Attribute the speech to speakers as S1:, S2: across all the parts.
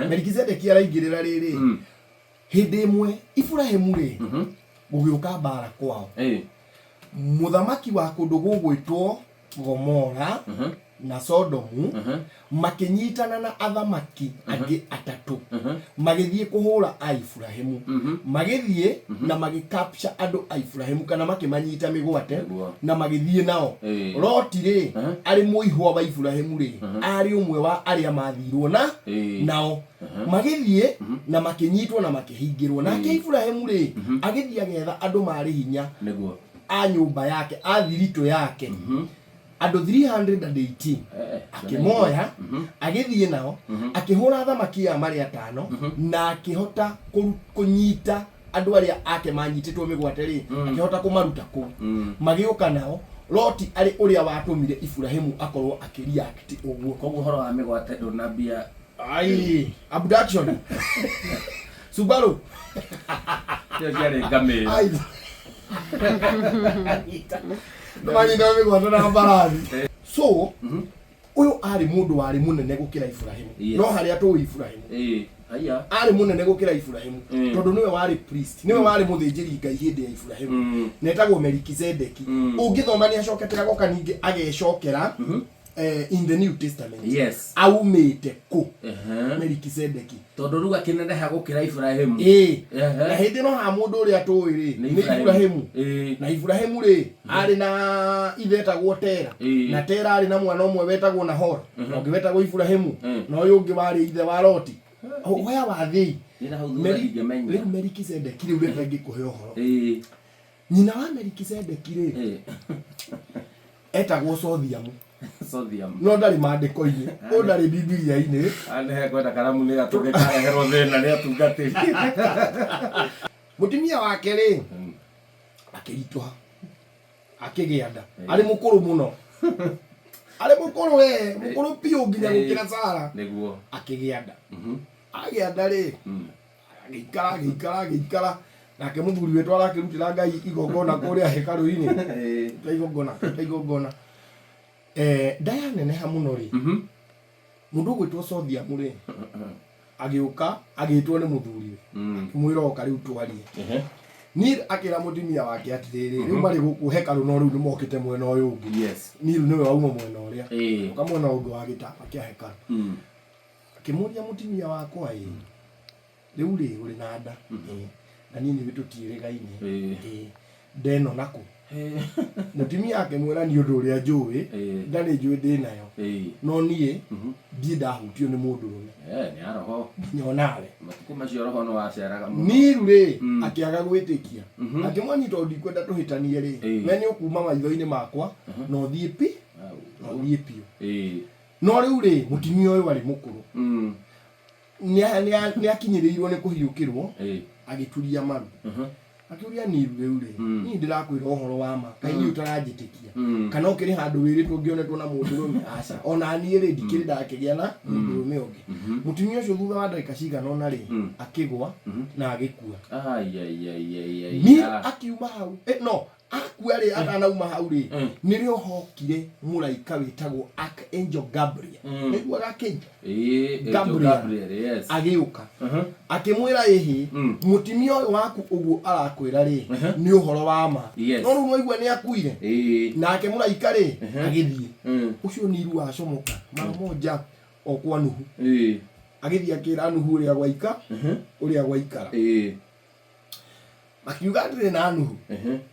S1: Melikisedeki araingĩrĩra rĩrĩ, hĩndĩ ĩmwe Iburahimu rĩ, gũgĩũka mbara kwao, mũthamaki wa kũndũ gũgwĩtwo Gomora na Sodomu makĩnyitana na athamaki angĩ atatũ, magĩthiĩ kũhũra a Iburahimu, magĩthiĩ na magĩcapture andũ a Iburahimu kana makĩmanyita mĩgwate na magĩthiĩ nao. Loti rĩ, arĩ mũihwa wa Iburahimu rĩ, arĩ ũmwe wa arĩa mathirwo na nao, magĩthiĩ na makĩnyitwo na makĩhingĩrwo. Nake Iburahimu rĩ, agĩthiĩ agetha andũ marĩ hinya a nyũmba yake, a thiritũ yake, andũ 318, akĩmoya agĩthiĩ nao, akĩhũra athamaki aya marĩ atano na akĩhota kũnyita andũ arĩa ake manyitĩtwo mĩgwate rĩ, akĩhota kũmaruta kũu, magĩũka nao. Loti arĩ ũrĩa watũmire Iburahimu akorwo akĩreact ũguo.
S2: Koguo ũhoro wa mĩgwate ndũnambia.
S1: Ai, abduction. Subaru.
S2: Cio ciarĩ ngamĩra.
S1: Ai. Nĩmanyita mĩgwate na mbarathi. So, ũyũ arĩ mũndũ warĩ mũnene gũkĩra Iburahimu. No harĩa tũĩ Iburahimu.
S2: Ĩĩ, haiya.
S1: Arĩ mũnene gũkĩra Iburahimu tondũ nĩwe warĩ priest, nĩwe warĩ mũthĩnjĩri Ngai hĩndĩ ya Iburahimu. Na etagwo Melikizedeki. Ũngĩthoma nĩ acokete agoka ningĩ agecokera in the New Testament. Aumĩte kũ? Melikisedeki.
S2: Tondũ rĩu akĩneneha gũkĩra Ibrahimu.
S1: Ĩĩ. Na hĩndĩ ĩno ha mũndũ ũrĩa tũĩ rĩ, nĩ Ibrahimu. Na Ibrahimu rĩ, arĩ na ithe etagwo Tera. Na Tera arĩ na mwana ũmwe wetagwo Nahor, na ũngĩ wetagwo Ibrahimu, na ũyũ ũngĩ warĩ ithe wa Loti. Where were they?
S2: Niĩ na hau thutha ndingĩmenya.
S1: Rĩu Melikisedeki rĩu reke ngĩkũhe ũhoro. Nyina wa Melikisedeki rĩ, etagwo Sothiamu.
S2: Sothiamu.
S1: No ndarĩ maandĩko-inĩ, ũyũ ndarĩ Bibilia-inĩ.
S2: Anehe kwenda karamu nĩ gatũke kareherwo thĩna nĩ atungatĩri.
S1: Mũtumia wake rĩ, akĩritũha, akĩgĩa nda, arĩ mũkũrũ mũno, arĩ mũkũrũ we, mũkũrũ biũ nginya gũkĩra Sara. Akĩgĩa nda. Agĩa nda rĩ, agĩikara, agĩikara, agĩikara. Nake mũthuri witũ arakĩrutĩra Ngai igongona kũrĩa hekarũ-inĩ. Ruta igongona, ruta igongona. Nda yaneneha mũno rĩ, mũndũ ũgwĩtwo Sothiamu rĩ, agĩũka agĩtwo nĩ mũthuriwe, akĩmwĩra oka rĩu twarie. Neil akĩra mũtumia wake atĩrĩrĩ, rĩu marĩ gũkũ hekarũ no rĩu nĩ mokĩte mwena ũyũ ũngĩ. Neil nĩwe wauma mwena ũrĩa, oka mwena ũngĩ wa gĩtama kĩa hekarũ. Akĩmũria, mũtumia wakwa ĩ, rĩu rĩ ũrĩ na nda? Ĩĩ. Na niĩ nĩũĩ tũtiĩrĩgaine. Ĩĩ. Nda ĩno nakũ? Mũtumia akĩmwĩra, niĩ ũndũ ũrĩa njũĩ, nda nĩ njũĩ ndĩ nayo, no niĩ ndirĩ ndahutio nĩ mũndũrũme.
S2: Nĩ ya roho.
S1: Nginya onawe.
S2: Matukũ macio roho nĩ waceraga mũno.
S1: Niru rĩ, akĩaga gwĩtĩkia. Akĩmwĩra, niĩ tondũ ndikwenda tũhĩtanie rĩ, we nĩ ũkuma maitho-inĩ makwa na ũthiĩ pi, na ũthiĩ biũ. No rĩu rĩ, mũtumia ũyũ arĩ mũkũrũ. Nĩ akinyĩrĩirwo nĩ kũhiũkĩrwo, agĩturia maru. Akĩũria Niru, rĩu rĩ, niĩ ndĩrakwĩra ũhoro wa ma, kaĩ niĩ ũtaranjĩtĩkia? Kana ũkĩrĩ handũ wĩrĩtwo ngĩonetwo na mũndũrũme? Aca, ona niĩ rĩ, ndikĩrĩ ndakĩgĩa na mũndũrũme ũngĩ. Mũtumia ũcio thutha wa ndagĩka cigana ũna rĩ, akĩgwa na agĩkua. Niru akiuma hau, no, akua rĩ, atanauma hau rĩ, nĩrĩo hokire mũraika wĩtagwo Archangel Gabriel. Nĩguaga Archangel?
S2: Ĩĩ, Angel
S1: Gabriel.
S2: Gabriel, yes.
S1: Agĩũka akĩmwĩra, ĩhĩ, mũtumia ũyũ waku ũguo arakwĩra rĩ, nĩ ũhoro wa ma. No rĩu nĩwaigua nĩ akuire. Nake mũraika rĩ, agĩthiĩ. Ũcio Niru wacomoka mara moja o kwa Nuhu. Agĩthiĩ akĩra Nuhu ũrĩa gwaika, ũrĩa gwaikara. Makiuga atĩrĩ na Nuhu,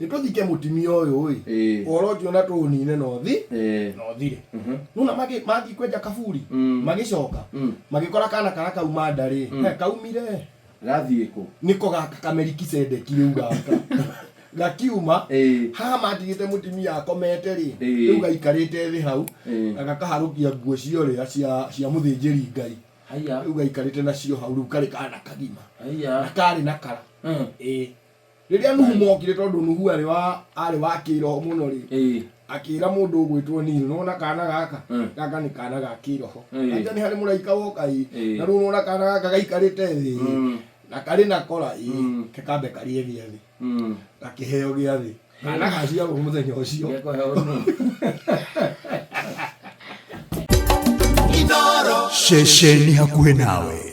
S1: nĩ tũthike mũtumia ũyũ ĩ, ũhoro ũcio na tũũnine na ũthi na ũthire. Nona mathiĩ kwenja kaburi, magĩcoka magĩkora kana karĩa kauma nda rĩ, he kaumire.
S2: Gathiĩ kũ?
S1: Nĩko gaka Kamelikisedeki rĩu gaka gakiuma haha matigĩte mũtumia akomete rĩ, rĩu gaikarĩte thĩ hau na gakaharũkia nguo cia ũrĩa cia mũthĩnjĩri Ngai.
S2: Haiya.
S1: Rĩu gaikarĩte nacio hau, rĩu karĩ kana kagima.
S2: Haiya.
S1: Na karĩ na kara. Ĩĩ. Rĩrĩa Nuhu mokire, tondũ Nuhu arĩ wa kĩroho mũno rĩ, akĩra mũndũ ũgwĩtwo Nilu, nĩwona kana gaka? Gaka nĩ kana ga kĩroho. Anja nĩ harĩ mũraika woka ĩ, na rĩu nĩwona kana gaka gaikarĩte thĩ ĩ, na karĩ na kora ĩ, ke kambe karĩe gĩathĩ. Gakĩheo gĩathĩ. Kana gaciarwo mũthenya ũcio.
S2: Gekũheo nũ?
S3: Ceceni hakuhĩ nawe.